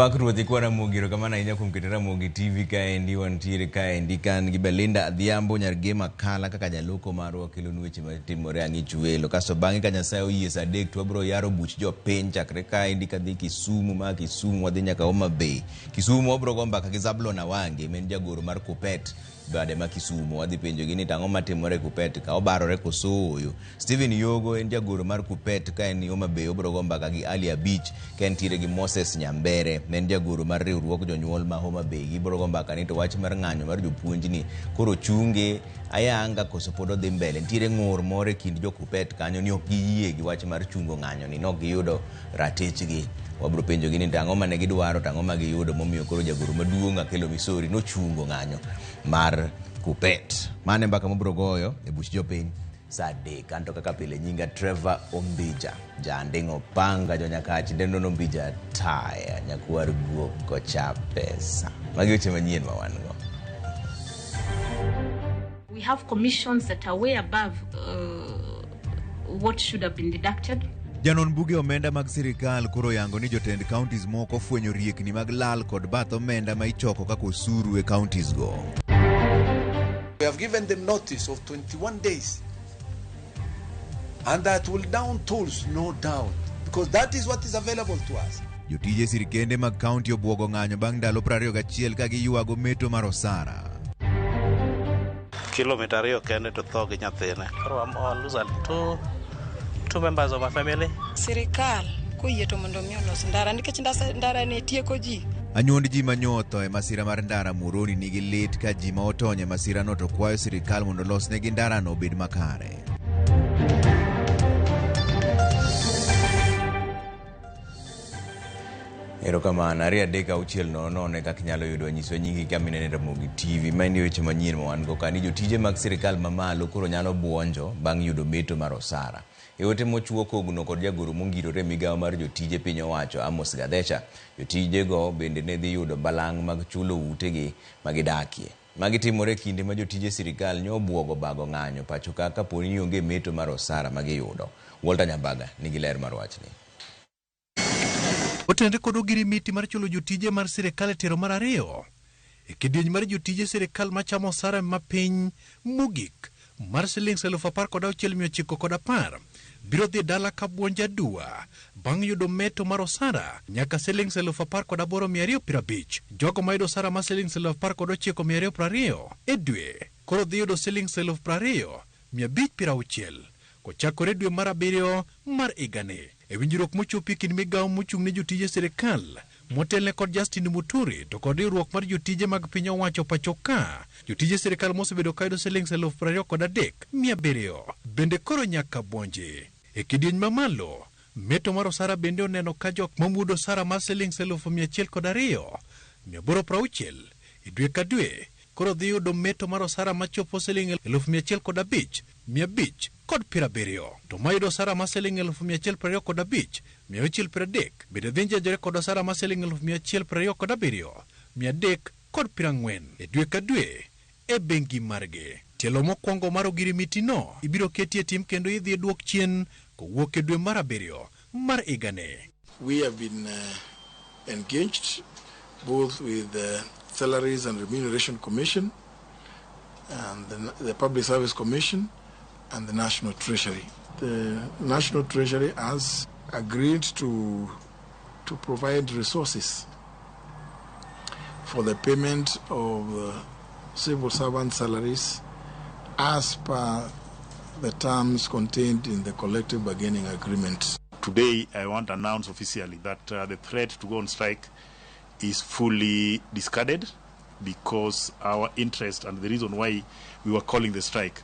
Opak Ruoth ikwa Ramogi, erokamano ahinya kuom keto Ramogi TV kaendi. Wantiere kaendi kan gi Belinda Adhiambo nyar Gema Kala kaka jaloko marwa kelonu weche matimore ang'ich welo. Kasto bang'e ka Nyasaye oyie saa 3 to wabiro yaro buch jopiny chakre kaendi kadhi Kisumu, ma Kisumu wadhi nyaka Homa Bay. Kisumu wabiro go mbaka gi Zablon Awange ma en jagoro mar Kupet bade ma Kisumu. Wadhi penjogi ni tang'o matimore e Kupet ka obarore koso ooyo. Stephen Yogo en jagoro mar Kupet ka en Homa Bay, obiro go mbaka gi Ali Abich ka entiere gi Moses Nyambere ma en jagoro mar riwruog jonyuol ma Homa Bay. Gibiro go mbaka ni to wach mar ng'anyo mar jopuonj ni koro chunge ayanga koso pod odhi mbele. Nitiere ng'ur moro e kind jo Kupet kanyo ni ok giyie gi wach mar chungo ng'anyo ni nok giyudo ratichgi. Wabiro penjogi ni to ang'o mane gidwaro to ang'o ma giyudo momiyo koro jagoro maduong' Akelo Misori nochungo ng'anyo mar Kupet. Mano e mbaka mabiro goyo e buch jopiny saa 3. Anto kaka pile nyinga Trevor Ombija, janding' opanga jonyakach dendo Ombija taya nyakwar guok kocha pesa. Magi weche manyien ma wan go. We have commissions that are way above what should have been deducted. Janon buge omenda mag sirikal koro yango ni jotend counties moko fwenyo riekni mag lal kod bath omenda ma ichoko kaka osuru e counties go. We have given them notice of 21 days, and that will down tools, no doubt, because that is what is available to us. Jotije sirikende mag county obwogo ng'anyo bang' ndalo 21 ka giywago meto mar osara. Kilomita 2 kende to tho gi nyathine. Koro lose two members of my family. Sirikal koyie to mondo mi olos ndara nikech ndara ni tieko ji. Anyuond ji manyotho e masira mar ndara Muhoroni nigi lit ka ji ma otony e masirano to kwayo sirikal mondo olosnegi ndarano obed makare. Erokamano. 2 3 6 0 0 kaka inyalo yudo nyiswa nyingi ka minene Ramogi TV. Ma en weche manyien ma wan go ka ni jotije mag sirikal mamalo koro nyalo buonjo bang' yudo meto mar osara. E ote mochuo kogno kod jagoro mongirore e migawo mar jotije piny owacho Amos Gathecha, jotijego bende ne dhi yudo balang' mag chulo utegi ma gidakie. Magi timore e kinde ma jotije sirikal nyo obuogo bago ng'anyo pacho ka kaponi ni onge meto mar osara ma giyudo. Walter Nyambaga nigi ler mar wachni. Otenre kod ogirimiti mar chulo jotije mar sirikal e tero mar 2 e kidieny mar jotije sirikal machamo osara mapiny mogik mar siling 16,910 biro dhi dala ka buonjo aduwa bang' yudo meto mar osara nyaka siling 18,250. Jogo mayudo osara mar siling 19,220 e dwe koro dhi yudo siling 20,560 kochakore dwe mar 7 mar higani. E winjruok mochopi kind migawo mochung' ne jotije sirikal motelne kod Justin Muturi to kod riwruok mar jotije mag piny owacho pacho ka, jotije sirikal mosebedo kayudo siling 23,700 bende koro nyaka buonji. E kidieny mamalo, meto mar osara bende oneno ka jok mamuodo osara mar siling 102,860 e dwe ka dwe koro dhi yudo meto mar osara machopo siling 105,570. To mayudo osara mar siling 125,630 bende dhi njenjore kod osara mar siling 127,340 e dwe ka dwe e bengi margi. Tielo mokwongo mar ogirimiti no ibiro keti e tim kendo idhi duok chien kowuok e dwe mar 7 mar higani. We have been engaged both with the Salaries and Remuneration Commission and the Public Service Commission and the National Treasury. The National Treasury has agreed to provide resources for the payment of civil servant salaries as per the terms contained in the collective bargaining agreement. Today, I want to announce officially that the threat to go on strike is fully discarded, because our interest and the reason why we were calling the strike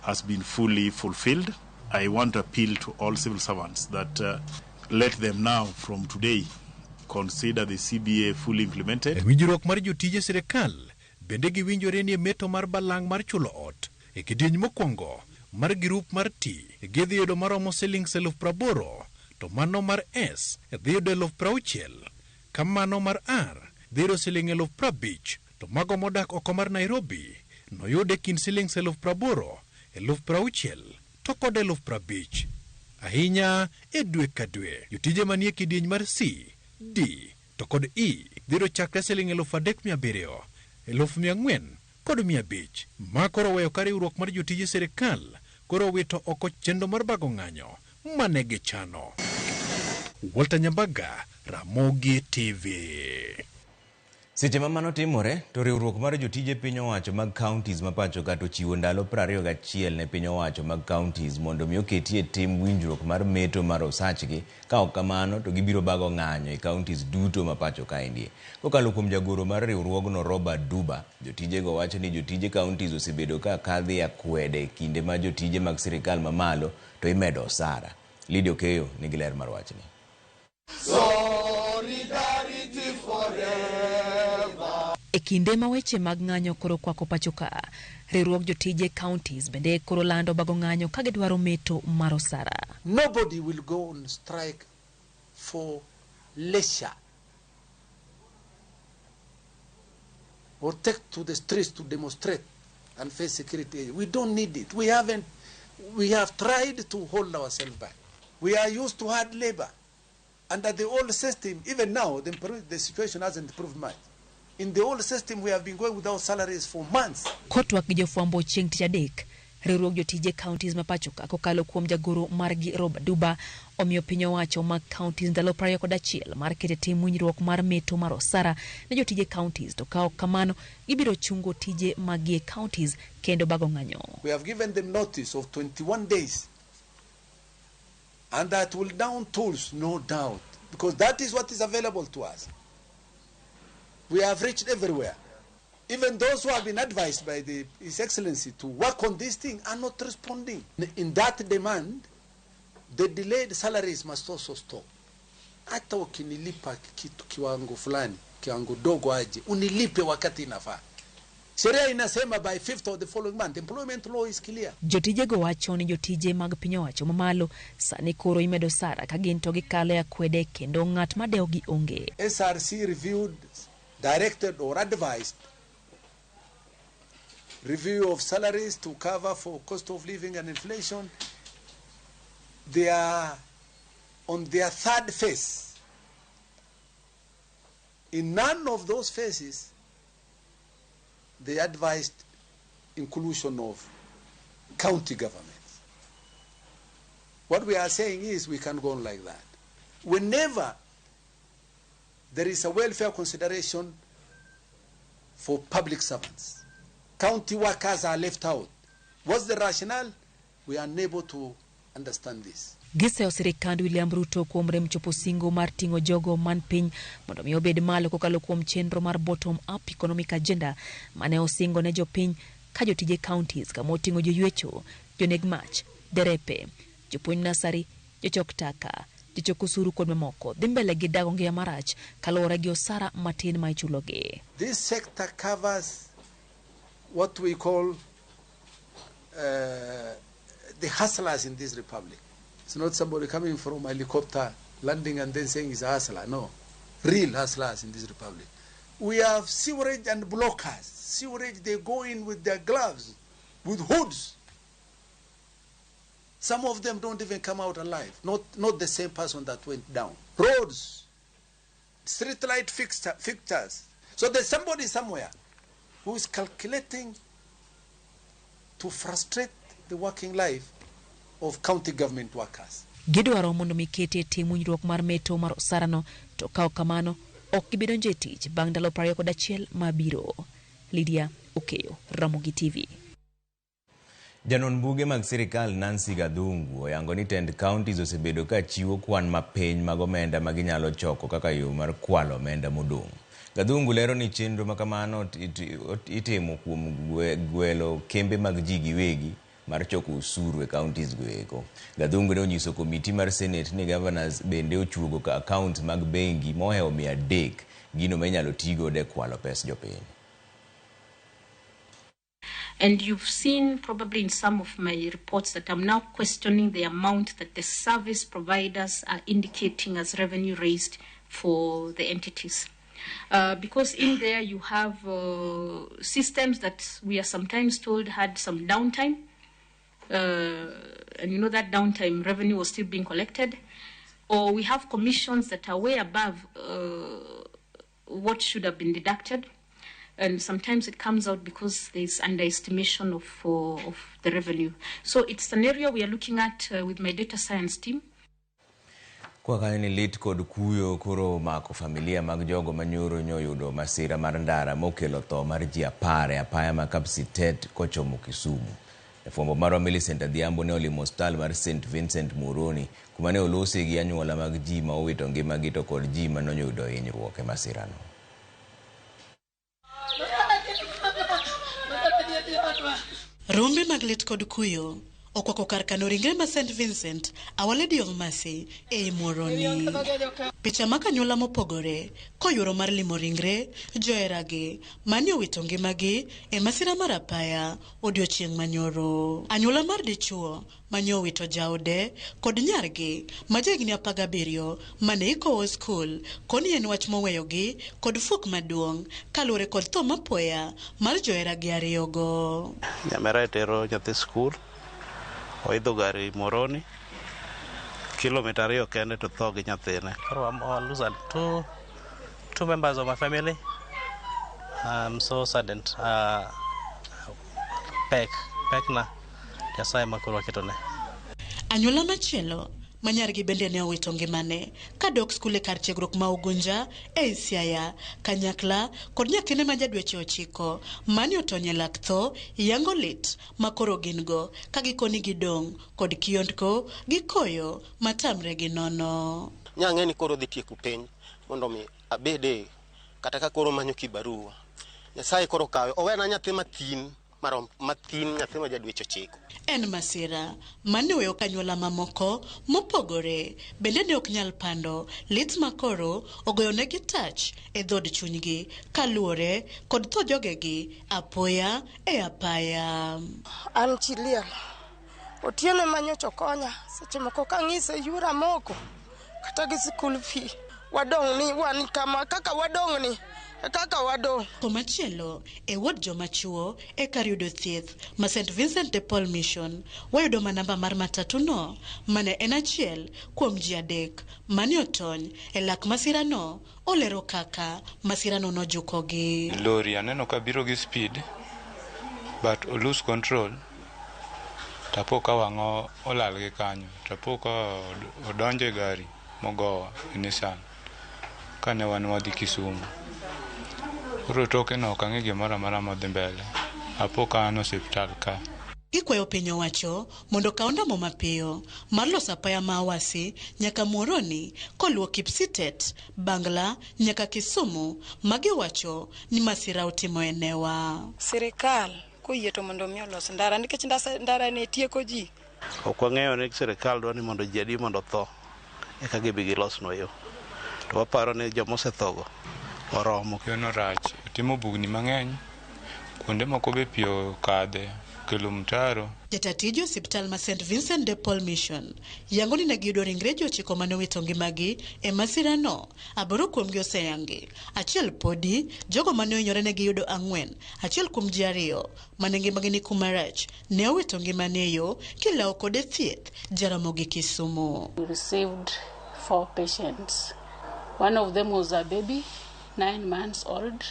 has been fully fulfilled. I want to appeal to all civil servants that let them now, from today, consider the CBA fully implemented. E winjruok mar jotije sirikal bende giwinjore ni e meto mar balang' mar chulo ot e kidieny mokwongo mar grup mar T gidhi yudo maromo siling 80,000, to mano mar S dhi yudo 60,000, ka mano mar R dhi yudo siling 50,000, to mago modak oko mar Nairobi noyud e kind siling 80,000, 60,000 to kod 50,000. Ahinya e dwe ka dwe. Jotije manie kidieny mar C, D To kod E dhi yudo chakre siling 3,700, 4,500. Ma koro oweyo ka riwruok mar jotije sirikal koro owito oko chenro mar bago ng'anyo mane gichano. Walter Nyambaga, Ramogi TV. Seche ma mano timore, to riwruok mar jotije piny owacho mag counties ma pacho ka to chiwo ndalo 21 ne piny owacho mag counties mondo mi oketie tim winjruok mar meto mar osachgi. Ka ok kamano to gibiro bago ng'anyo e counties duto ma pacho kaendi. Kokalo kuom jagoro mar riwruogno Robert Duba, jotijego wacho ni jotije counties osebedo ka kadhi akwede kinde ma jotije mag sirikal mamalo to imedo osara. Lydia Okeyo nigi ler mar wachni. Solidarity forever. E kinde ma weche mag ng'anyo koro kwako pacho ka, riwruog jotije counties bende koro lando bago ng'anyo ka gidwaro meto mar osara. Nobody will go on strike for leisure or take to the streets to demonstrate and face security. We don't need it. We haven't. We have tried to hold ourselves back. We are used to hard labor. Under the old system, even now, the situation hasn't improved much. In the old system, we have been going without salaries for months. Kotwak gi jofwambo chieng' tich adek, riwruog jotije counties ma pacho ka kokalo kuom jagoro margi Robert Duba omiyo piny owacho mag counties ndalo 21 mar keto e tim winjruok mar meto mar osara ne jotije counties, to ka ok kamano gibiro chungo tije maggi e counties kendo bago ng'anyo. We have given them notice of 21 days, and that will down tools, no doubt, because that is what is available to us. We have reached everywhere. Even those who have been advised by His Excellency to work on this thing are not responding. In that demand, the delayed salaries must also stop. Hata ukinilipa kitu kiwango fulani, kiwango dogo aje, unilipe wakati inafaa. Sheria inasema by 5th of the following month. Employment law is clear. Jotijego wacho ni jotije mag piny owacho mamalo sani koro imedo osara ka gin to gikalo e akwede kendo ng'at madewogi onge. SRC reviewed, directed or advised review of salaries to cover for cost of living and inflation. They are on their third phase. In none of those phases, they advised inclusion of county governments. What we are saying is we can't go on like that. Whenever there is a welfare consideration for public servants, county workers are left out. What's the rationale? We are unable to understand this. Giseyo sirikand William Ruto kuom rem chopo singo mar ting'o jogo man piny mondo mi obed malo kokalo kuom chenro mar bottom up economic agenda mane osingo ne jopiny ka jotije counties kama oting'o joywecho, joneg mach, derepe, jopuonj nasari, jochok taka, jochok osuru kod mamoko dhi mbele gi dago ngima marach kaluwore gi osara matin ma ichulogi. This sector covers what we call the hustlers in this republic. It's not somebody coming from a helicopter, landing and then saying he's a hustler. No, real hustlers in this republic. We have sewerage and blockers. Sewerage, they go in with their gloves, with hoods. Some of them don't even come out alive. Not the same person that went down. Roads, street light fixtures. So there's somebody somewhere who is calculating to frustrate the working life of county government workers. Gidwaro mondo mi kete tim winjruok mar meto mar osarano, to ka ok kamano ok gibi donjo e tich bang' ndalo 21 mabiro. Lydia Okeyo, Ramogi TV. Janon buge mag sirikal Nancy Gathungu oyango ni tend counties osebedo ka chiwo kwan mapiny mag omenda ma ginyalo choko kaka yo mar kwalo omenda modong'. Gathungu lero ni chenro ma kamano itimo kuom gwelo kembe mag ji giwegi mar choko osuru e counties go eko. Gathungu ne onyiso komiti mar Senate ni governors bende ochuogo ka accounts mag bengi mohewo 300, gino ma inyalo tigodo e kwalo pes jopiny. And you've seen probably in some of my reports that I'm now questioning the amount that the service providers are indicating as revenue raised for the entities. Because in there you have systems that we are sometimes told had some downtime. And you know that downtime revenue was still being collected. Or we have commissions that are way above what should have been deducted. And sometimes it comes out because there's underestimation of the revenue. So it's an area we are looking at with my data science team. Kwa kanyo ni lit kod kuyo koro omako familia mag jogo manyoro nyoyudo masira mar ndara mokelo tho mar ji 10 e apaya ma Kapsitet kochomo Kisumu. Jafwambo marwa Millicent Adhiambo ne olimo osiptal mar St Vincent Muhoroni kuma ne olosi gi anyuola mag ji ma owito ngimagi to kod ji manoyudo hinyruok e masirano. Rombe mag lit kod kuyo okwako kar kano ringre ma St Vincent Our Lady of Mercy e Muhoroni. Picha mag anyuola mopogore koyuoro mar limo ringre joheragi mane owito ngimagi e masira mar apaya odiochieng' manyoro. Anyuola mar dichuo mane owito jaode kod nyargi ma jahigni 17 mane ikowo skul koni en wach moweyogi kod fuok maduong' kaluwore kod tho mapoya mar joheragi ariyogo. Nyamera tero nyathi skul, oidho gari Muhoroni, kilomita 2 kende to tho gi nyathine. Koro I lose two members of my family. I'm so saddened. Pek na Nyasaye ma koro waketone. Anyuola machielo ma nyargi bende ne owito ngimane kadok skul e kar tiegruok ma Ugunja e Siaya kanyakla kod nyathine ma ja dweche 9 mane otony e lak tho yango lit ma koro gin go ka gikoni gidong' kod kiondko gi koyo matamre gi nono. Nyang'e ni koro dhi tieko penj mondo mi abede kata ka koro manyo kibarua. Nyasaye koro kawe owena nyathi mathin marom mathin nyathi ma ja dweche 9. En masira mane oweyo kanyuola mamoko mopogore bende ne ok nyal pando lit makoro ogoyonegi tach e dhood chunygi kaluwore kod tho jogegi apoya e apaya. An chi liel Otieno manyocha okonya seche moko kang'ise yura moko kata gi school fee wadong' ni wan kama kaka wadong' ni kaka wadong'. Komachielo e wod joma chuo e kar yudo thieth ma St Vincent de Paul Mission wayudo ma namba mar matatu no mane en achiel kuom ji 3 mane otony e lak masirano olero kaka masirano nojukogi. Lori aneno ka biro gi speed but o lose control tapo ka wang'o olal gi kanyo tapo ka odonjo e gari mogowa e Nissan kane wan wadhi Kisumu. Koro toke no ok ang'e gimoro amora modhi mbele. Apo ka an osiptal ka. Gikwayo piny owacho mondo okaw ndamo mapiyo mar loso apaya ma Awasi nyaka Muhoroni koluwo Kipsitet, Bangla nyaka Kisumu magiwacho ni masira otimo e newa. Sirikal koyie to mondo mi olos ndara nikech ndara ne tieko ji. Ok wang'eyo ni sirikal dwa ni mondo ji adi mondo otho eka gibi gilosnwa yo. To waparo ni joma osethogo oromo. Yono rach, otimo bugni mang'eny, kuonde moko be pi okadhe, kelo mtaro. Jatatij osiptal ma St Vincent de Paul Mission yango ni ne giyudo ringre ji 9 mane owito ngimagi e masirano. 8 kuomgi oseyangi, achiel podi. Jogo mane ohinyore ne giyudo 4, achiel kuom ji 2 mane ngimagi ni kuma rach ne owito ngimane e yo kilawo kode thieth Jaramogi Kisumu. We received 4 patients. One of them was a baby, 9 months old.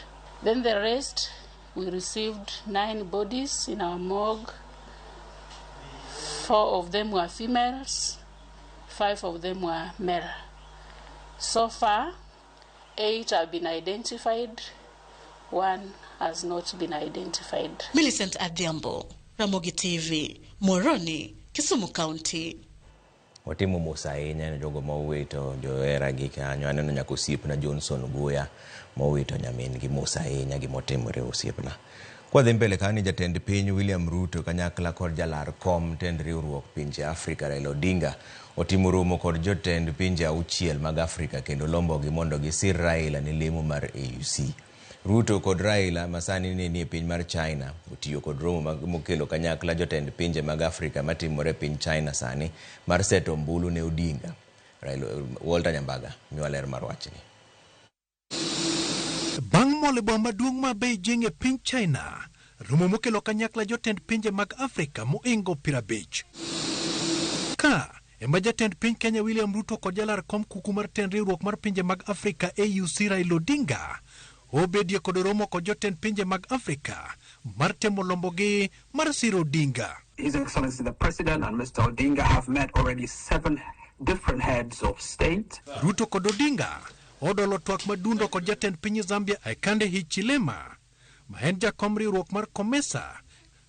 Then the rest, we received 9 bodies in our morgue. 4 of them were females, 5 of them were male. So far, 8 have been identified, 1 has not been identified. Millicent Adhiambo, Ramogi TV, Muhoroni, Kisumu County. Watimo mos ahinya ne jogo ma owito joheragi kanyo. Aneno nyaka osiepna Johnson Guya ma owito nyamin gi mos ahinya gimotimore osiepna. Kwadhi mbele kanyo ni jatend piny William Ruto kanyakla kod jalar kom tend riwruok pinje Afrika Raila Odinga otimo romo kod jotend pinje 6 mag Afrika kendo lombogi mondo gisir Raila ne lemo mar AUC. Ruto kod Raila masani ni e piny mar China otiyo kod romo mokelo kanyakla jotend pinje mag Afrika matimore piny China sani mar seto ombulu ne Odinga. Raila Walter Nyambaga miwa ler mar wachni. Bang' mol e boma maduong' ma Beijing e piny China, romo mokelo kanyakla jotend pinje mag Afrika moingo 50. Ka ema jatend piny Kenya William Ruto kod jalar kom kuku mar tend riwruok mar pinje mag Afrika AUC Raila Odinga obedie kod romo kod jotend pinje mag Afrika mar temo lombogi mar siro Odinga. His Excellency the President and Mr. Odinga have met already 7 different heads of state. Ruto kod Odinga odolo twak madundo kod jatend piny Zambia Hakainde Hichilema ma en jakom riwruok mar COMESA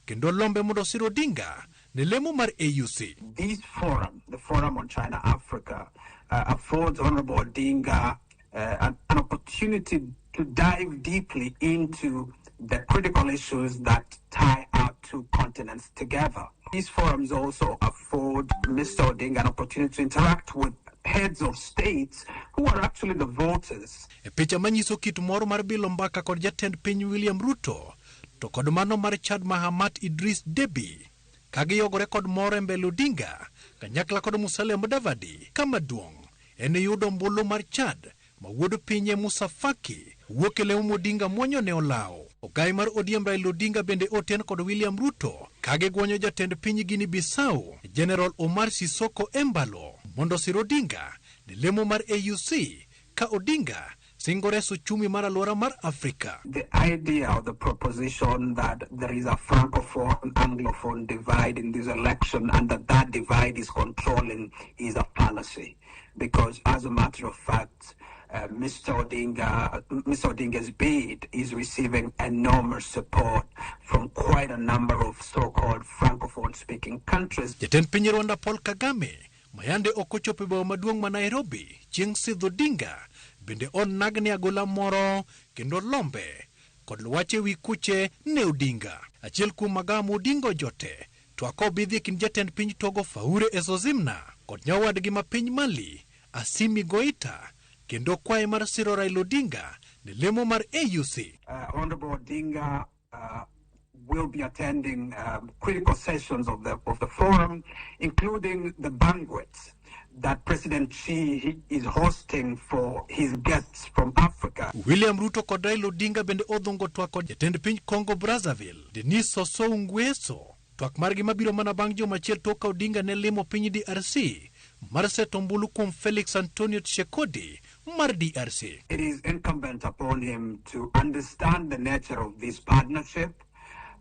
kendo lombe mondo osir Odinga ne lemo mar AUC. This forum, the Forum on China Africa, affords Honorable Odinga an opportunity to dive deeply into the critical issues that tie our two continents together. These forums also afford Mr. Odinga an opportunity to interact with heads of states who are actually the voters. E picha manyiso kit moro mar bilo mbaka kod jatend piny William Ruto to kod mano mar Chad Mahamat Idris Deby kagiyogore kod moro e mbele Odinga kanyakla kod Musalia Mudavadi kama duong' en yudo ombulu mar Chad ma wuod pinye Musa Faki wuok e lemo Odinga mwonyo ne olawo. Ogai mar ODM Raila Odinga bende oten kod William Ruto kagigwonyo jatend piny Guinea Bissau General Omar Sissoco Embalo mondo osir Odinga ne lemo mar AUC ka Odinga singo reso uchumi mar alwora mar Afrika. The idea or the proposition that there is a francophone anglophone divide in this election and that divide is controlling is a fallacy, because as a matter of fact, Mr. Odinga's bid is receiving enormous support from quite a number of so-called francophone-speaking countries. Jatend piny Rwanda Paul Kagame mayande ok ochopo e boma maduong' ma Nairobi chieng' sidho Odinga bende onagne agola moro kendo lombe kod wach ewi kuche ne Odinga. Achiel kuom magawa ma Odinga ojote twak obidhi e kind jatend piny Togo Faure Essozimna kod nyawadgi ma piny Mali Assimi Goita kendo kwaye mar siro Raila Odinga ne lemo mar AUC. Honorable Odinga will be attending critical sessions of the forum, including the banquet that President Xi is hosting for his guests from Africa. William Ruto kod Raila Odinga bende odhungo twak kod jatend piny Congo Brazzaville Denis Sassou Nguesso. Twak margi mabiro mana bang' juma achiel tok ka Odinga ne limo piny DRC mar seto ombulu kuom Felix Antonio Tshisekedi mar DRC. It is incumbent upon him to understand the nature of this partnership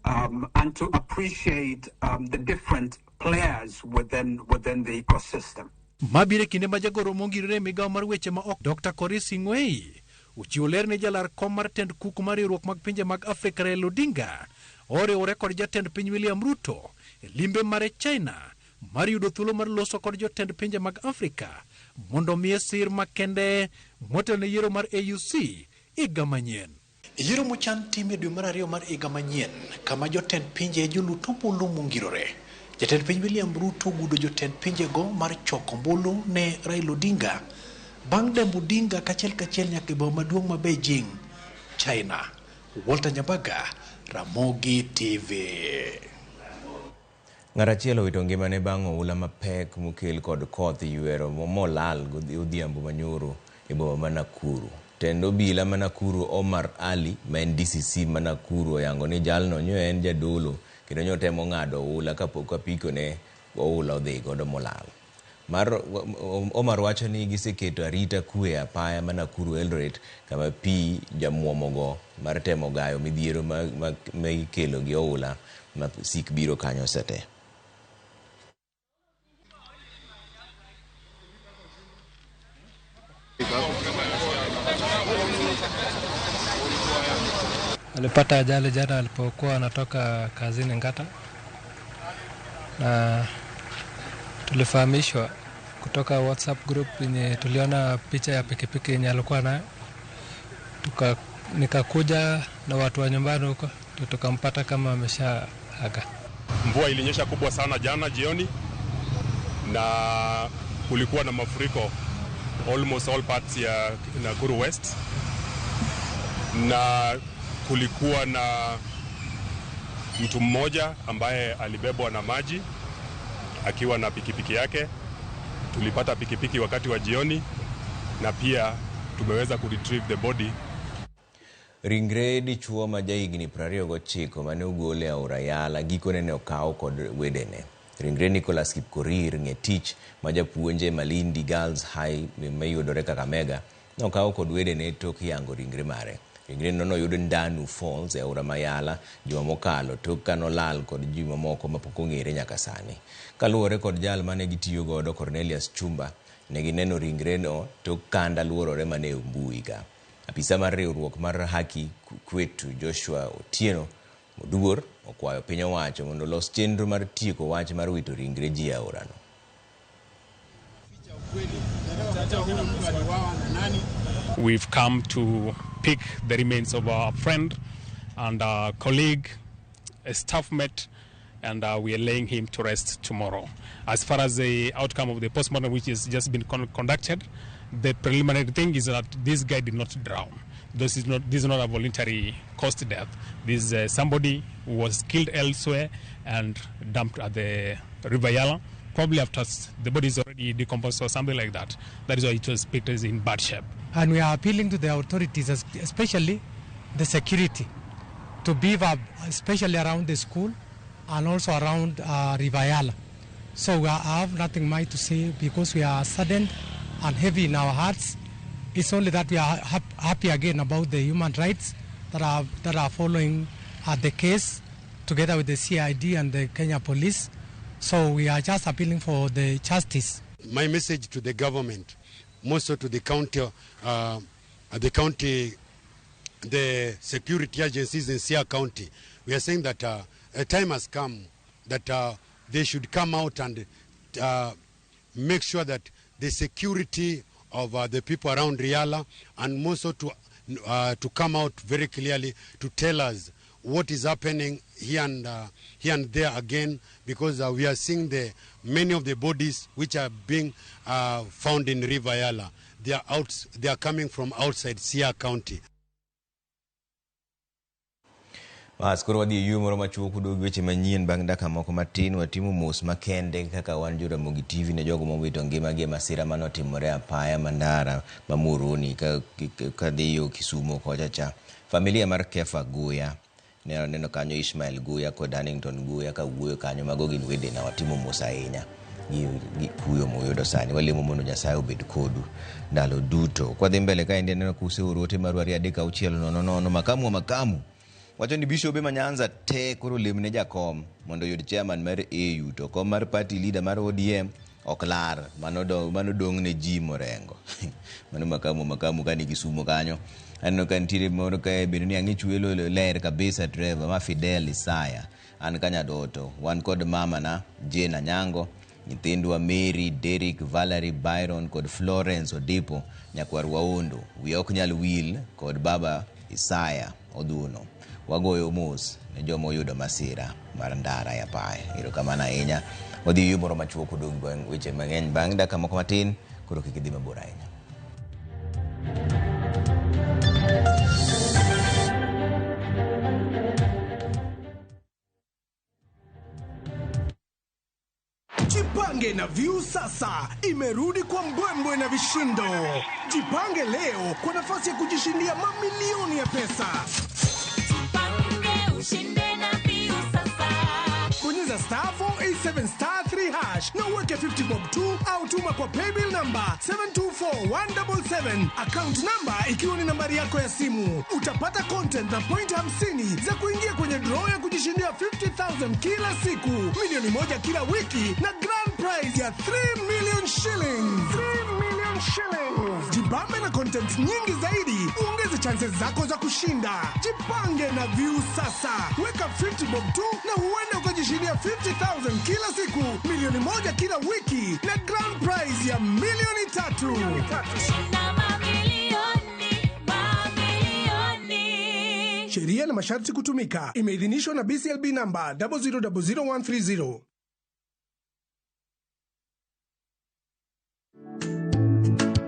and to appreciate the different players within the ecosystem. Mabiro e kinde ma jagoro mongirore e migawo mar weche ma oko Dr. Koris Sing'oei ochiwo ler ne jalar kom mar tend kuku mar riwruok mag pinje mag Afrika Raila Odinga oriwore kod jatend piny William Ruto e limbe mare China mar yudo thuolo mar loso kod jotend pinje mag Afrika mondo omiye sir makende motelo ne yiero mar AUC higa manyien. Yiero mochan tim e dwe mar ariyo mar higa manyien kama jotend pinje jolut ombulu mongirore. Jatend piny William Ruto ogudo jotend pinjego mar choko ombulu ne Raila Odinga bang' dembo Odinga kachiel kachiel nyaka e boma maduong' ma Beijing, China. Walter Nyabaga, Ramogi TV. Ng'at achiel owito ngimane bang' oula mapek mokel kod koth ywero molal odhiambo manyoro e boma ma Nakuru. Tend obila ma Nakuru Omar Ali ma en DCC ma Nakuru oyango ni jalno nyo en jadolo kendo nyo temo ng'ado oula kapok apiko ne oula odhi godo molal. Mar Omar wacho ni giseketo arita kwe apaya ma Nakuru Eldoret kama pi jamuomogo mar temo gayo midhiero ma ikelo gi oula ma sik biro kanyo sete. Alipata ajali jana alipokuwa anatoka kazini Ngata, na tulifahamishwa kutoka WhatsApp group yenye tuliona picha ya pikipiki yenye alikuwa nayo. Nikakuja na watu wa nyumbani huko tukampata kama ameshaaga. Mvua ilinyesha kubwa sana jana jioni na kulikuwa na mafuriko almost all parts ya Nakuru West, na kulikuwa na mtu mmoja ambaye alibebwa na maji akiwa na pikipiki yake. Tulipata pikipiki wakati wa jioni na pia tumeweza ku retrieve the body. Ringre dichuo ma jahigni 29 mane ogol e aora Yala gikone ne okaw kod wedene. Ringre Nicholas Kipkorir Ng'etich ma japuonj e Malindi Girls High mayudore Kakamega nokaw kod wedene tok yango ringre mare. Ringre no noyud Ndanu Falls e aora Mayala juma mokalo tok kanolal kod ji mamoko mapok ong'ere nyaka sani. Kaluwore kod jal mane gitiyo godo Cornelius Chumba, ne gineno ringre no tok kanda luorore mane mbui ka. Apisa mar riwruok mar Haki Kwetu Joshua Otieno Oduor okwayo piny owacho mondo olos chenro mar tieko wach mar wito ringre ji e aorano. We've come to pick the remains of our friend and our colleague, a staff mate, and we are laying him to rest tomorrow. As far as the outcome of the postmortem, which has just been conducted, the preliminary thing is that this guy did not drown. This is not a voluntary caused death. This is somebody who was killed elsewhere and dumped at the River Yala, probably after the body is already decomposed or something like that. That is why it was picked as in bad shape. And we are appealing to the authorities, especially the security, to beef up, especially around the school and also around River Yala. So we have nothing much to say because we are saddened and heavy in our hearts. It's only that we are happy again about the human rights that are following the case together with the CID and the Kenya police. So we are just appealing for the justice. My message to the government, most to the county, the security agencies in Siaya County, we are saying that a time has come that they should come out and make sure that the security of the people around Riala, and also to come out very clearly to tell us what is happening here and there again, because we are seeing the many of the bodies which are being found in River Yala. They are coming from outside Siaya County. Bas koro wadhi e yueyo moro machuok udog weche manyien bang' dakika moko matin. Watimo mos makende kaka wan jo Ramogi TV ne jogo mowito ngimagi e masira manotimore apaya mandara ma Muhoroni kadhi yo Kisumo kocha cha. Familia mar Kefa Guya ne aneno kanyo Ishmael Guya kod Hannington Guya ka wuoyo kanyo, mago gin wedena. Watimo mos ahinya gi kuyo moyudo sani. Walemo mondo Nyasaye obed kodu ndalo duto. Kwadhi mbele kaendi aneno kuseoro ote maru 2 3 6 0 0 makamu makamu wacho ni bishobe ma Nyanza te koro lemne jakom mondo oyud chairman mar AU to kom mar party leader mar ODM ok lar, mano dong' ne ji morengo. Mano makamu kani Kisumo kanyo. Aneno ka nitiere moro kae bende ni ang'ich welo ler kabisa Trevor ma Fidel Isaya an Kanyadoto wan kod mama na Jane Anyango, nyithindwa Mary, Derrick, Valerie, Byron kod Florence Odipo nyakwar Waondo. Wiya ok nyal wil kod baba Isaya Odhuno. Wagoyo mos ne joma oyudo masira mar ndara ya apaya. Erokamano ahinya. Wadhi yueyo moro machuok odong' weche mang'eny bang' dakika moko matin, koro kik idhi mabor ahinya. Jipange na View sasa imerudi kwa mbwembwe na vishindo. Jipange leo kwa nafasi ya kujishindia mamilioni ya pesa. Jipange ushinde na View sasa. Bonyeza star 487 star 3 hash na uweke 50 bob 2 au tuma kwa paybill number 724177, account number ikiwa ni nambari yako ya simu. Utapata content na point 50 za kuingia kwenye draw ya kujishindia 50,000 kila siku, milioni 1 kila wiki na grand prize ya 3 million shillings. 3 million shillings. Jibambe na content nyingi zaidi, uongeze chances zako za kushinda. Jipange na View sasa. Weka 50 bob 2 na huenda ukajishindia 50,000 kila siku, milioni 1 kila wiki na grand prize ya milioni 3. Shinda mamilioni, mamilioni. Sheria na masharti kutumika. Imeidhinishwa na BCLB number 0000130.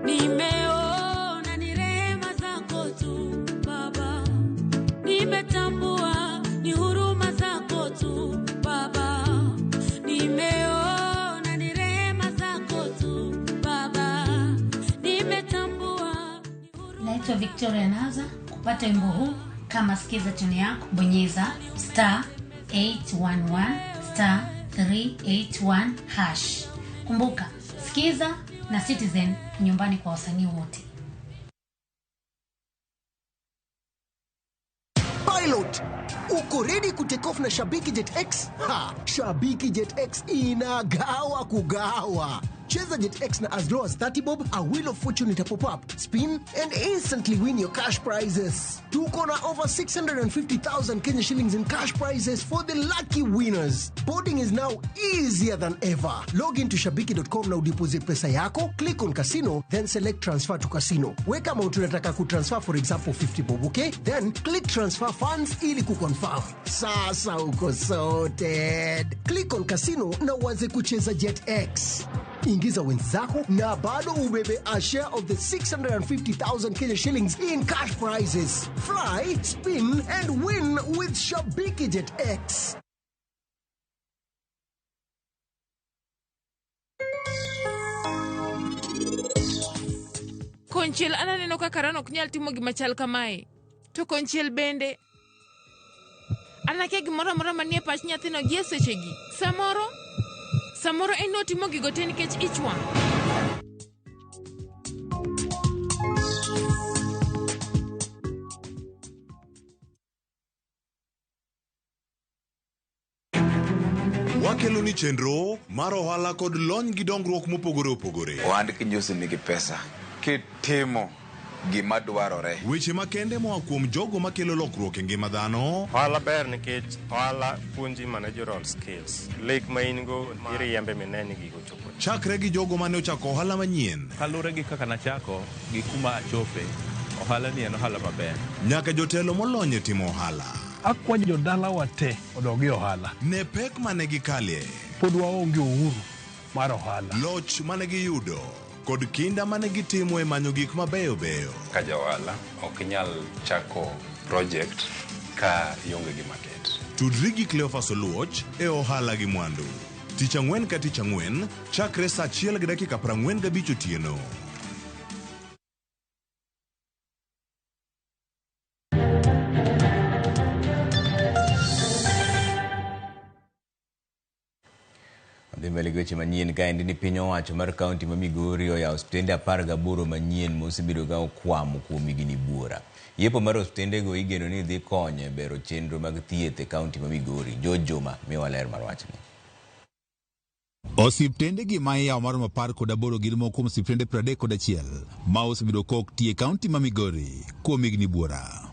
Nimeona ni rehema zako tu Baba, nimetambua ni huruma zako tu Baba, nimeona ni rehema zako tu Baba, nimetambua. Naitwa Victoria Naza. Kupata wimbo huu kama sikiza tune yako, bonyeza star 811 star 381 hash. Kumbuka, Skiza na Citizen nyumbani kwa wasanii wote. Pilot, uko ready kutake off na Shabiki Jet X? Ha, Shabiki Jet X inagawa kugawa. Cheza Jet X na as low as 30 bob, a wheel of fortune ita pop up, spin and instantly win your cash prizes. Tuko na over 650,000 Kenya shillings in cash prizes for the lucky winners. Boarding is now easier than ever. Log into shabiki.com na udeposit pesa yako, click on casino, then select transfer to casino. Weka amount unataka kutransfer, for example 50 bob, okay? Then click transfer funds ili kuconfirm. Sasa uko sorted. Click on casino na uanze kucheza Jet X. Ingiza wenzako na bado ubebe a share of the 650,000 Kenya shillings in cash prizes. Fly, spin and win with Shabiki Jet X. Konchiel ananeno kaka ran ok nyal timo gima chal kamae. To konchiel bende an akia gimoro amora manie pach nyathino gie sechegi. Samoro en notimo gigo te nikech ich wang'. Wakelo ni chenro mar ohala kod lony gi dongruok mopogore opogore. Ohand kinyosi nigi pesa kitimo gima dwarore. Weche makende moa kuom jogo makelo lokruok e ngima dhano. Ohala ber nikech ohala puonji managerial skills. Lek ma in go iriembe mineni gigo chopo. Chakre gi jogo mane ochako ohala manyien. Kaluwore gi kaka nachako gi kuma achope, ohala ni en ohala maber. Nyaka jotelo molony e timo ohala. Akwayo jodalawa te odog e ohala. Ne pek mane gikalie. Pod waonge uhuru mar ohala. Loch mane giyudo kod kinda mane gitimo e manyo gik mabeyo beyo. Ka ja ohala ok inyal chako project ka ionge gi market. Tudri gi Cleophas Oluoch e ohala gi mwandu. Tich ang'wen ka tich ang'wen, chakre saa 1:45 otieno. Dhi mbele gi weche manyien kaendi ni piny owacho mar kaunti ma Migori oyawo osiptende 18 manyien mosebedo ka okwamo kuom higni buora. Yepo mar osiptendego igeno ni dhi konyo e bero chenro mag thieth e kaunti ma Migori. George Juma miwa ler mar wachni. Osiptende gi ma iyawo maromo 18 gin moko kuom osiptende 31 ma osebedo ka ok ti e kaunti ma Migori kuom higni buora.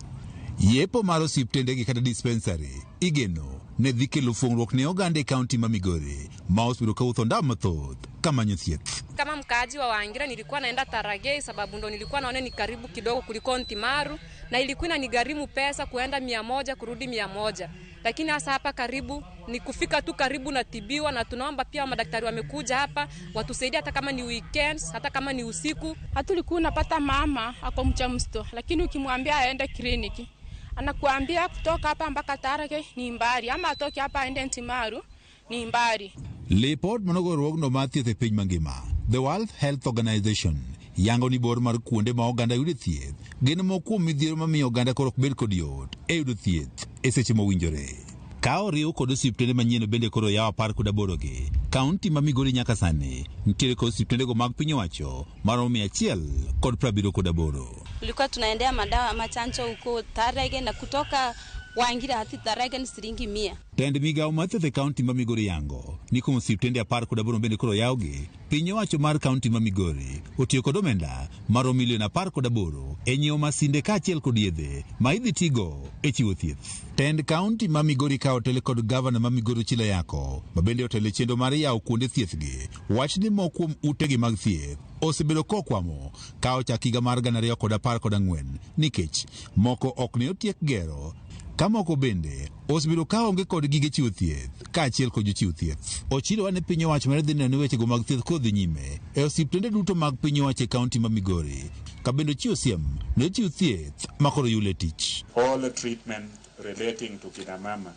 Yepo mar osiptende gi kata dispensary igeno ne dhi kelo fuong'ruok ne oganda e kaunti ma Migori ma osebedo ka wuotho ndau mathoth kamanyo thieth. Kama mkaaji wa Wangira nilikuwa naenda Taragei sababu ndo nilikuwa naona ni karibu kidogo kuliko Ntimaru, na ilikuwa inanigharimu pesa kuenda 100 kurudi 100. Lakini hasa hapa karibu ni kufika tu karibu na tibiwa, na tunaomba pia madaktari wamekuja hapa watusaidie hata kama ni weekends, hata kama ni usiku. Hatulikuwa napata mama ako mjamzito, lakini ukimwambia aende kliniki anakuambia kutoka hapa mpaka Tarage ni mbali, ama atoke hapa aende Ntimaru ni mbali. Lipot manogo riwruogno mar thieth e piny mangima, The World Health Organization, yango ni bor mar kuonde ma oganda yude thieth gin moko kuom midhiero mamiyo oganda koro ok bed kod yot e yudo thieth e seche mowinjore. Ka oriw kod osiptende manyien bende koro yaw 18 gi, kaunti ma Migori nyaka sani nitiere kod osiptendego mag piny owacho maromo 178. Tulikuwa tunaendea madawa machanjo huko Tarege na kutoka Wangira hadi Tarege ni shilingi 100. Tend migawo mar thieth e kaunti ma Migori yango ni kuom osiptende 18 bende koro yawgi, piny owacho mar kaunti ma Migori otiyo kod omenda maromo milion 18 e nyiewo masinde kaachiel kod yedhe ma idhi tigo e chiwo thieth. Tend kaunti ma Migori ka otele kod gavana ma Migori Ochilo Ayako ma bende otelo chenro mar yawo kuonde thieth gi, wach ni moko kuom utegi mag thieth osebedo kokwamo ka ochak higa mar 2014 nikech moko ok ne otiek gero, ka moko bende osebedo ka onge kod gige chiwo thieth kaachiel kod jochiw thieth. Ochilo wane piny owacho mar dhi neno ni wechego mag thieth kodhi nyime e osiptende duto mag piny owacho e kaunti ma Migori, ka bende ochiwo siem ne jochiw thieth ma koro yule tich. All the treatment relating to kina mama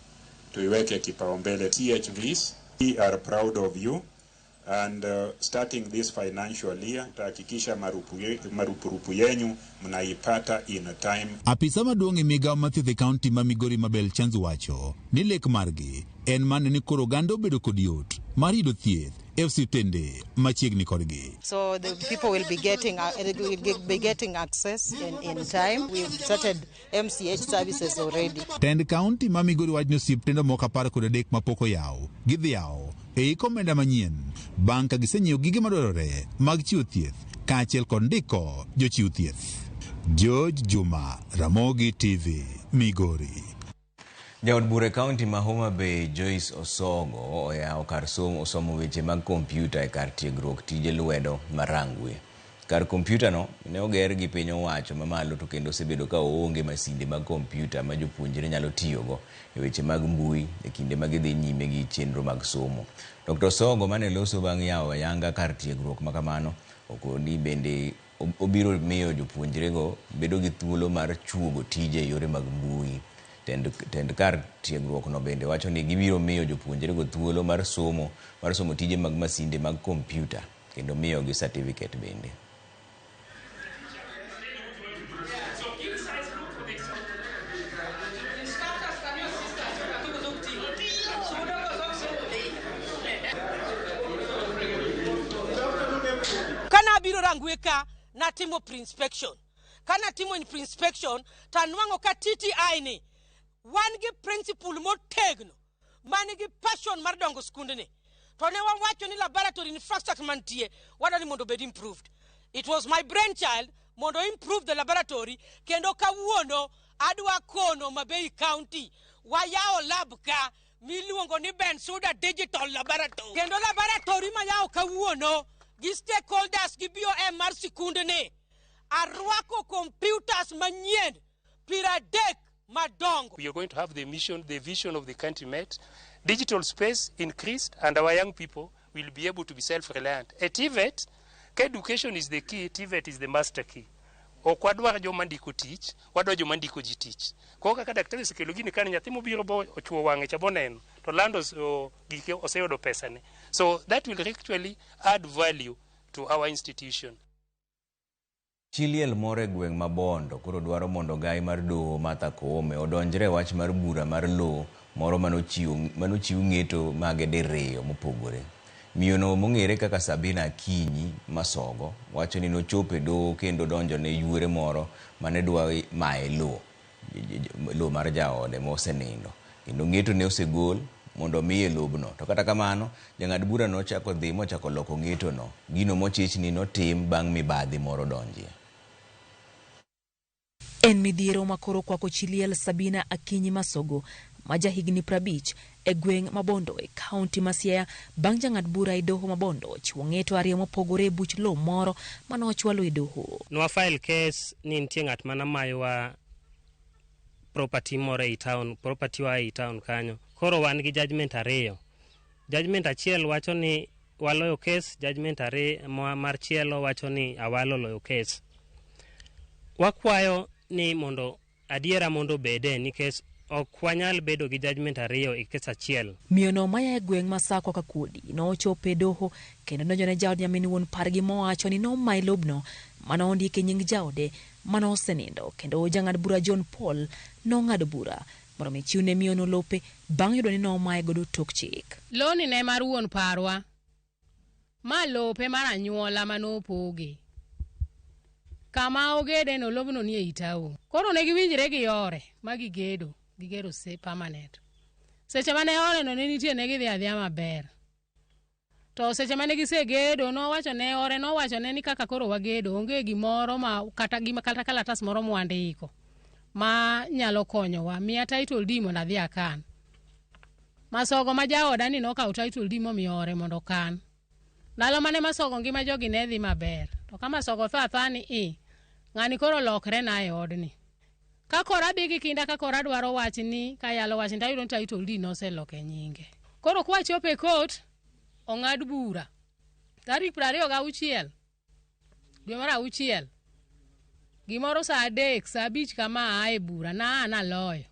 tuiweke kipaumbele. CHVs, we are proud of you. And starting this financial year, tutahakikisha marupurupu yenyu mnaipata in time. Apisa maduong' e migawo mar thieth e kaunti ma Migori Mabel Chanzu wacho ni lek margi en mana ni koro oganda obedo kod yot mar yudo thieth e osiptende machiegni kodgi. So the people will be getting access in time. We've started MCH services already. Tend kaunti ma Migori wacho ni osiptende moko 13 mapok oyaw gidhi yawo e hik omenda manyien bang' ka gisenyiewo gige madwarore mag chiwo thieth kaachiel kod ndiko jochiw thieth. George Juma, Ramogi TV, Migori. Jaod bura e kaunti ma Homa Bay Joyce Osogo oyawo kar somo osomo weche mag kompyuta e kar tiegruok tije lwedo ma Rangwe. Kar kompyuta no ne oger gi piny owacho mamalo to kendo osebedo ka oonge masinde mag kompyuta ma jopuonjre nyalo tiyogo e weche mag mbui e kinde ma gidhi nyime gi chenro mag somo. Dr. Osogo mane loso bang' yawo ayanga kar tiegruok ma kamano okoni bende obiro miyo jopuonjrego bedo gi thuolo mar chuogo tije e yore mag mbui. Tend kar tiegruok no bende wacho ni gibiro miyo jopuonjrego thuolo mar somo tije mag masinde mag kompyuta kendo miyogi certificate bende. Kana biro Rangwe ka natimo pre-inspection. Kana timo in pre-inspection tanwango ka TTI ni wan gi principle motegno man gi passion mar dongo skundni. To ne wawacho ni laboratory infrastructure mantie wadwani mondo obed improved. It was my brainchild mondo improve the laboratory kendo kawuono adwa kono Mabei County wayawo lab ka miluongo ni Bensuda Digital Laboratory. Kendo laboratory mayawo kawuono gi stakeholders gi BOM mar sikundni arwako computers manyien 30 madongo. We are going to have the mission, the vision of the country met, digital space increased, and our young people will be able to be self-reliant. At TVET, education is the key, TVET is the master key. Ok wadwar joma ndiko tich, wadwar joma ndiko ji tich. Koro kaka daktari osekelo gini kane nyathi mobiro bo ochuo wang'e cha boneno, to lando gike oseyudo pesane. So that will actually add value to our institution. Chi liel moro e gweng' ma Bondo koro dwaro mondo gai mar doho Martha Koome odonjre e wach mar bura mar lowo moro manochiw ng'eto mage diriyo mopogore. Miyono mong'ere kaka Sabina Akinyi Masogo wacho ni nochopo e doho kendo donjo ne yuore moro mane dwa maye lowo mar jaode mosenindo kendo ng'eto ne osegol mondo miye lobno. To kata kamano jang'ad bura nochako dhi mochako loko ng'etono, gino mochich ni notim bang' mibadhi moro donjie. En midhiero makoro kwako chi liel Sabina Akinyi Masogo ma jahigni 50 e gweng' ma Bondo e kaunti ma Siaya bang' jang'ad bura e doho ma Bondo chiwo ng'eto ariyo mopogore e buch lowo moro mane ochwalo e doho. Nwa file case ni nitie ng'at mana mayowa property moro ei town, property wa ei town kanyo. Koro wan gi judgment ariyo. Judgment achiel wacho ni waloyo case, judgment ariyo mar chielo wacho ni awalo loyo case. Wakwayo ni mondo adiera mondo obede nikech ok wanyal bedo gi judgment ariyo e case achiel. Miyono maya e gweng' ma Sakwa Kakuodi nochopo e doho kendo donjo ne jaod nyamin wuon pargi mowacho ni nomaye lobno mane ondiki e nying jaode mane osenindo kendo jang'ad bura John Paul nong'ado bura mondo mi chiwne miyono lope bang' yudo ni nomaye godo tok chik. Loni ne mar wuon parwa, ma lope mar anyuola manopoge. Kama ogede no lobno ni ei town. Koro ne giwinjre gi yore ma gigedo, gigero se permanent. Seche mane ore no ne nitie ne gidhi adhiya maber. To seche mane gisegedo nowacho ne ore nowacho ne ni kaka koro wagedo onge gimoro ma kata gima kata kalatas moro mwandiko ma nyalo konyowa, miya title deed mondo adhi akan. Masogo ma jaoda ni nokawo title deed momiyo ore mondo okan. Ndalo mane Masogo ngima jogi ne dhi maber. To ka Masogo tho athoa ni i, ng'ani koro lokre na e odni. Ka koro adhi gi kinda ka koro adwaro wachni kayalo wachni tayudo ni title deed noseloko e nyinge. Koro kwachopo e court, ong'ad bura. Tarik 26 dwe mar 6 gimoro saa 3 saa 5 kama aa e bura na naloyo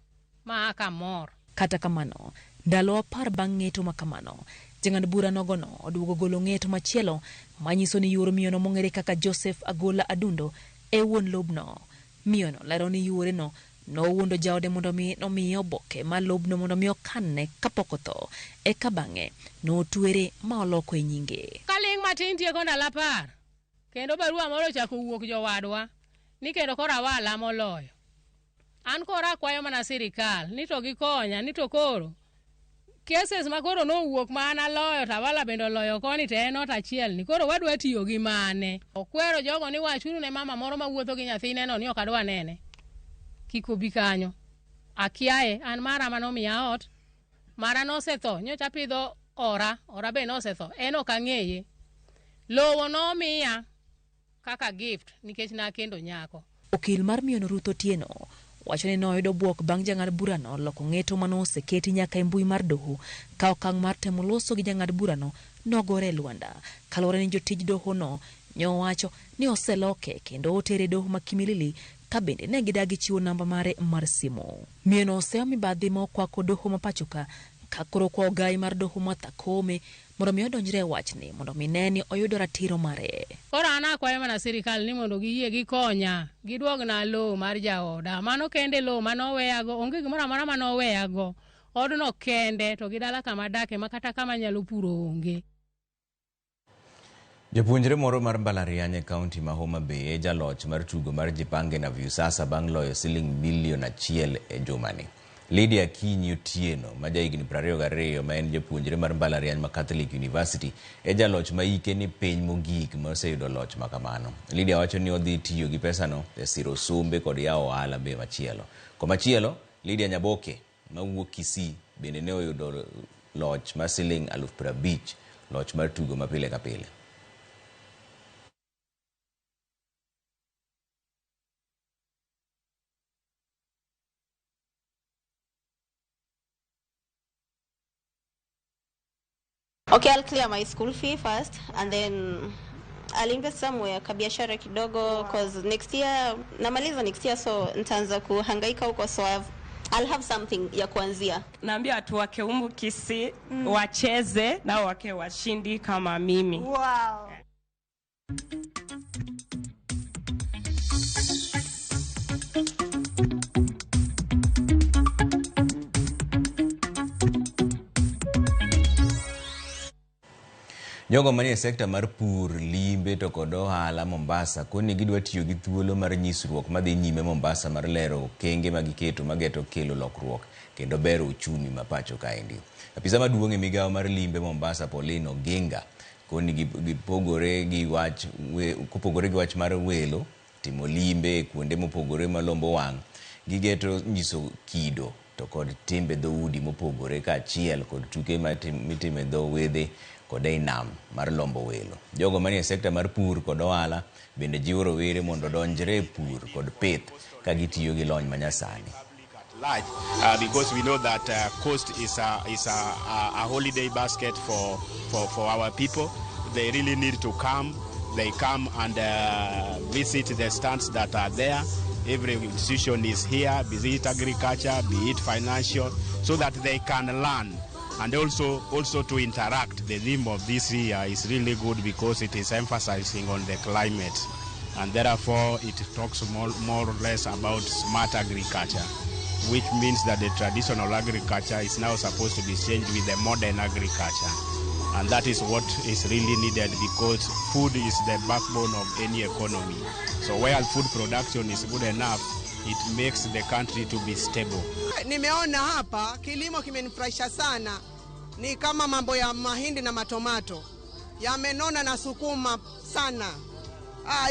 ma aa kamor. Kata kamano, ndalo 10 bang' ng'eto ma kamano, Jang'ad bura nogono oduogo golo ng'eto machielo manyiso ni yuor miyono mong'ere kaka Joseph Agola Adundo e wuon lobno. Miyono lero ni yuoreno nowuondo jaode mondo mi nomiye oboke mar lobno mondo mi okanne kapok otho, eka bang'e notwere ma oloko e nyinge. Kaling' matin tieko ndalo 10 kendo barua moro ochako wuok jowadwa ni kendo koro awala moloyo. An koro akwayo mana sirikal ni to gikonya ni to koro cases ma koro nowuok ma an aloyo to awala bende oloyo koni to en ot achiel ni koro wadwa tiyo gi mane. Okwero jogo ni wachuru ne mama moro mawuotho gi nyathine no ni ok adwa nene. Kik obi kanyo. Akiaye, an mara manomiya ot, mara nosetho, nyocha apidho ora, ora be nosetho, en ok ang'eye. Lowo nomiya kaka gift nikech nakendo nyako. Okil mar miyono Ruth Otieno wacho ni noyudo bwok bang' jang'ad burano loko ng'eto manoseketi nyaka e mbui mar doho ka okang' mar temo loso gi jang'ad burano nogore e lwanda. Kaluwore ni jotij dohono nyowacho ni oseloke kendo otere doho ma Kimilili ka bende ne gidagi chiwo namba mare mar simu. Miyono oseyo mibadhi ma okwako doho ma pachoka ka koro kwa ogai mar doho Martha Koome mondo mi odonjre e wachni mondo mi ne ni oyudo ratiro mare. Koro an akwayo mana sirikal ni mondo giyie gikonya, giduogna lowo mar jaoda. Mano kende lowo manoweyago, onge gimoro amora manoweyago. Odno kende to gi dala kama adake ma kata kama anyalo puro onge. Japuonjre moro mar mbalariany e kaunti ma Homa Bay e jaloch mar tugo mar Jipange na Viusasa bang' loyo siling milion 1 e jumani. Lydia Akinyi Otieno ma jahigni 22 ma en japuonjre mar mbalariany ma Catholic University e jaloch ma hike ni piny mogik ma oseyudo loch ma kamano. Lydia wacho ni odhi tiyo gi pesano e siro sombe kod yawo ohala be machielo. Komachielo, Lydia Nyaboke mawuok Kisii bende ne oyudo loch mar siling 50,000, loch mar tugo ma pile ka pile. Okay, I'll clear my school fee first and then I'll invest somewhere kabiashara kidogo cause next year namaliza next year, so nitaanza kuhangaika huko, so I'll have something ya kuanzia. Naambia watu wa Keumbu Kisii wacheze nao wake washindi kama mimi. Wow. Jogo manie sekta mar pur, limbe to kod ohala Mombasa koni gidwa tiyo gi thuolo mar nyisruok madhi nyime Mombasa mar lero okenge ma giketo mageto kelo lokruok kendo bero uchumi ma pacho kaendi. Apisa maduong' e migawo mar limbe Mombasa Pauline Oginga koni gipogore gi wach kopogore gi wach mar welo timo limbe e kuonde mopogore malombo wang', gigeto nyiso kido to kod timbe dhoudi mopogore kaachiel kod tuke mitimo e dho wedhe kod ei nam mar lombo welo. Jogo manie sekta mar pur kod ohala bende jiwo rowere mondo odonjre e pur kod pith ka gitiyo gi lony manyasani. Large, because we know that coast is a holiday basket for our people. They really need to come. They come and visit the stands that are there. Every institution is here, be it agriculture, be it financial, so that they can learn and also to interact. The theme of this year is really good because it is emphasizing on the climate, and therefore it talks more or less about smart agriculture, which means that the traditional agriculture is now supposed to be changed with the modern agriculture. And that is what is really needed, because food is the backbone of any economy. So while food production is good enough, it makes the country to be stable. Nimeona hapa kilimo kimenifurahisha sana. Ni kama mambo ya mahindi na matomato yamenona na sukuma sana.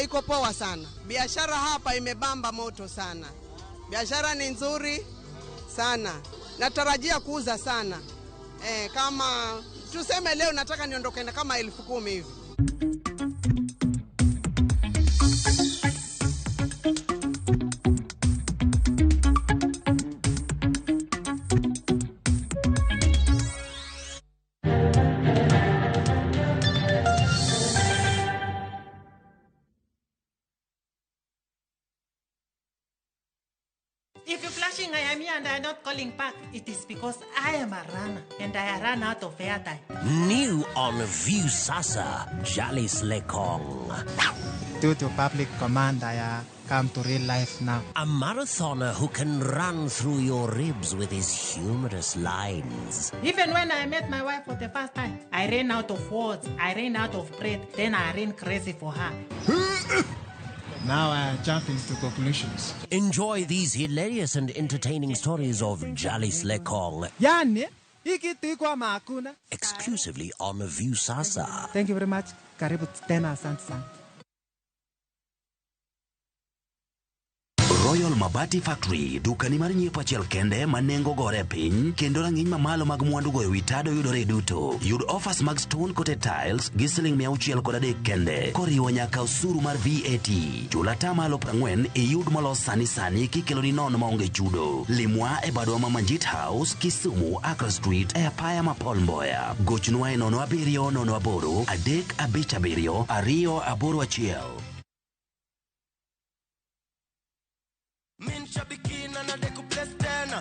Iko poa sana. Biashara hapa imebamba moto sana. Biashara ni nzuri sana. Natarajia kuuza sana. Kama tuseme leo nataka niondoke na kama 10,000 hivi. If you plan rushing, I am here and I am not calling back. It is because I am a runner and I run out of airtime. New on Viusasa, Jalis Lekong. Due to public command, I come to real life now. A marathoner who can run through your ribs with his humorous lines. Even when I met my wife for the first time, I ran out of words, I ran out of breath, then I ran crazy for her. Now I jump into conclusions. Enjoy these hilarious and entertaining stories of Jalis Lekong. Yani, hakuna. Exclusively on Viusasa. Thank you very much. Karibu tena, asante sana. Royal Mabati Factory, dukani mar nyiepo achiel kende ma nengo gore e piny kendo rang'iny mamalo mag mwandu goyo wi tado yudore duto. Yud offers mag stone coated tiles gi siling 603 kende koriwo nyaka osuru mar VAT. Chul atamalo 40 iyud molos sani sani kikeloni nono maonge chudo. Limwa e badwa ma Manjit House, Kisumu, Accra Street e apaya ma Paul Mboya. Gochnwa e 07 08 357 281.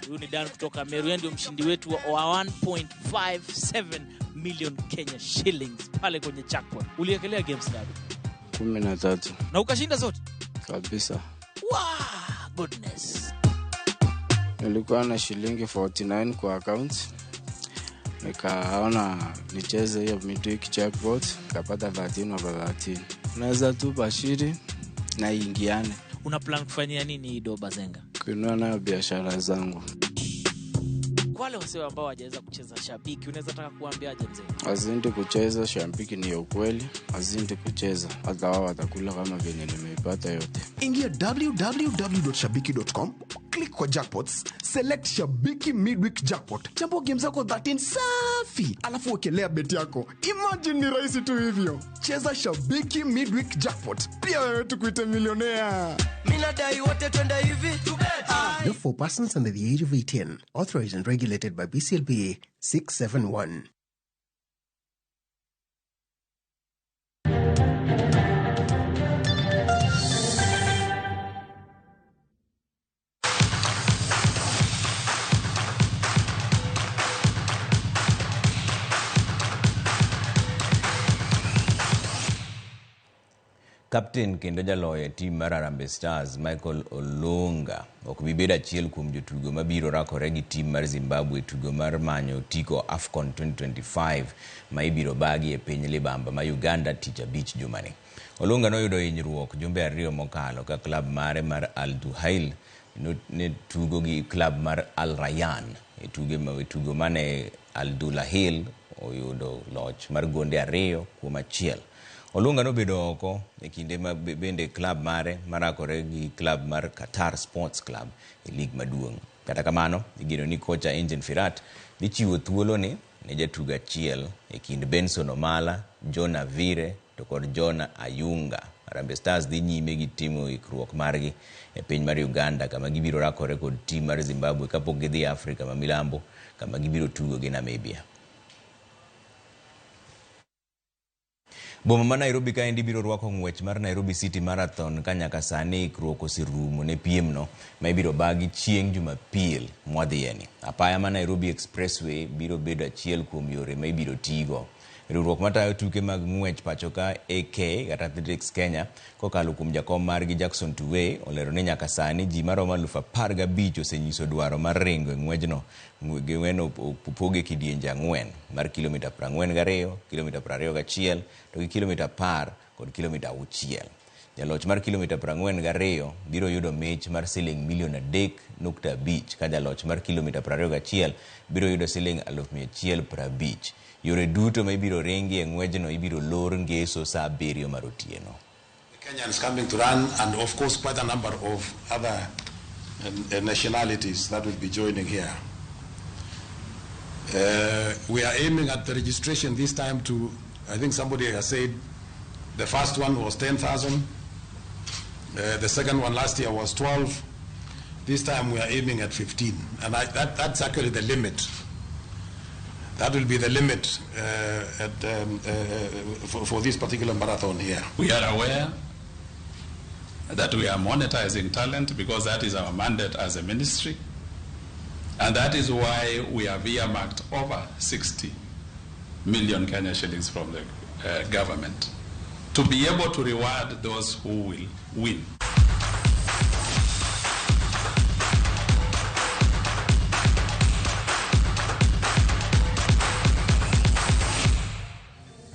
Huyu ni Dan kutoka Meru, yeye ndio mshindi wetu wa 1.57 million Kenya shillings pale kwenye jackpot. Uliekelea games ngapi? 13. Na ukashinda zote? Kabisa. Wow, goodness. Nilikuwa na shilingi 49 kwa account. Nikaona nicheze hiyo midweek jackpot, nikapata 13 over 13. Naweza tu bashiri na ingiane. Una plan kufanyia nini hii doba Zenga? Kununua nayo biashara zangu. Kwa wale wasio ambao hawajaweza kucheza shabiki, unaweza taka kuambiaje mzee? Wazidi kucheza shabiki ni ukweli, wazidi kucheza hata wao watakula kama vile nimeipata yote. Ingia www.shabiki.com, click kwa jackpots, select Shabiki Midweek Jackpot. Chambua game zako 13 safi, alafu wekelea bet yako. Imagine ni rahisi tu hivyo. Cheza Shabiki Midweek Jackpot. Pia wewe tukuite millionaire. Mimi nadai wote twende hivi. Not for persons under the age of 18. Authorized and regulated by BCLBA 671. Captain kendo jaloyo e tim mar Harambee Stars Michael Olunga ok bi bedo achiel kuom jotugo mabiro rakore gi tim mar Zimbabwe tugo mar manyo otiko AFCON 2025 ma ibiro bagi e piny Libamba ma Uganda tich abich jumani. Olunga noyudo hinyruok jumbe ariyo mokalo ka klab mare mar Al Duhail ne tugo gi klab mar Al Rayyan e tugo mane Al Duhail oyudo loch mar gonde 2-1. Olunga nobedo oko e kinde ma bende klab mare marakore gi klab mar Qatar Sports Club e lig maduong'. Kata kamano, igeno ni kocha Engin Firat dhi chiwo thuolo ni ne jatugo achiel e kind Benson Omala, John Avire to kod John Ayunga. Harambee Stars dhi nyime gi timo ikruok margi e piny mar Uganda kama gibiro rakore kod tim mar Zimbabwe kapok gidhi Afrika ma milambo kama gibiro tugo gi Namibia. Boma ma Nairobi kaendi biro rwako ng'wech mar Nairobi City Marathon ka nyaka sani ikruok oserumo ne piemno ma ibiro bagi chieng' Jumapil mwadhiyeni. Apaya ma Nairobi Expressway biro bedo achiel kuom yore ma ibiro tigo. Riwruok matayo tuke mag ng'wech pacho ka AK kata Athletics Kenya kokalo kuom jakom margi Jackson Tuwei olero ni nyaka sani ji maromo 15,000 osenyiso dwaro mar ringo e ng'wejno. Ng'weno opoge kidienje 4 mar kilomita 42, kilomita 21 to gi kilomita 10 kod kilomita 6. Jaloch mar kilomita 42 biro yudo mich mar siling milion 3.5 ka jaloch mar kilomita 21 biro yudo siling 150,000. Yore duto ma ibiro ringi e ng'wejno ibiro lor ngeso saa 7 mar otieno. The Kenyans coming to run, and of course quite a number of other nationalities that will be joining here. We are aiming at the registration this time to, I think somebody has said, the first one was 10,000. The second one last year was 12. This time we are aiming at 15. And that's actually the limit. That will be the limit for this particular marathon here. We are aware that we are monetizing talent because that is our mandate as a ministry. And that is why we have earmarked over 60 million Kenya shillings from the government to be able to reward those who will win.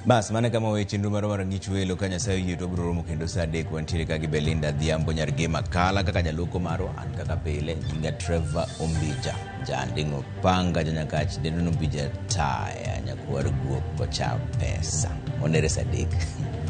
Bas, mano e kama wawe chenro marwa mar Ng'ich Welo. Ka Nyasaye oyie to wabiro romo kendo saa 3. Wantiere ka gi Belinda Adhiambo nyar Gema Kala kaka jaloko marwa. An kaka pile, nyinga Trevor Ombija. Janding'o panga janyakach dendo Ombija taya nyakwar guok kocha pesa. Onere saa 3.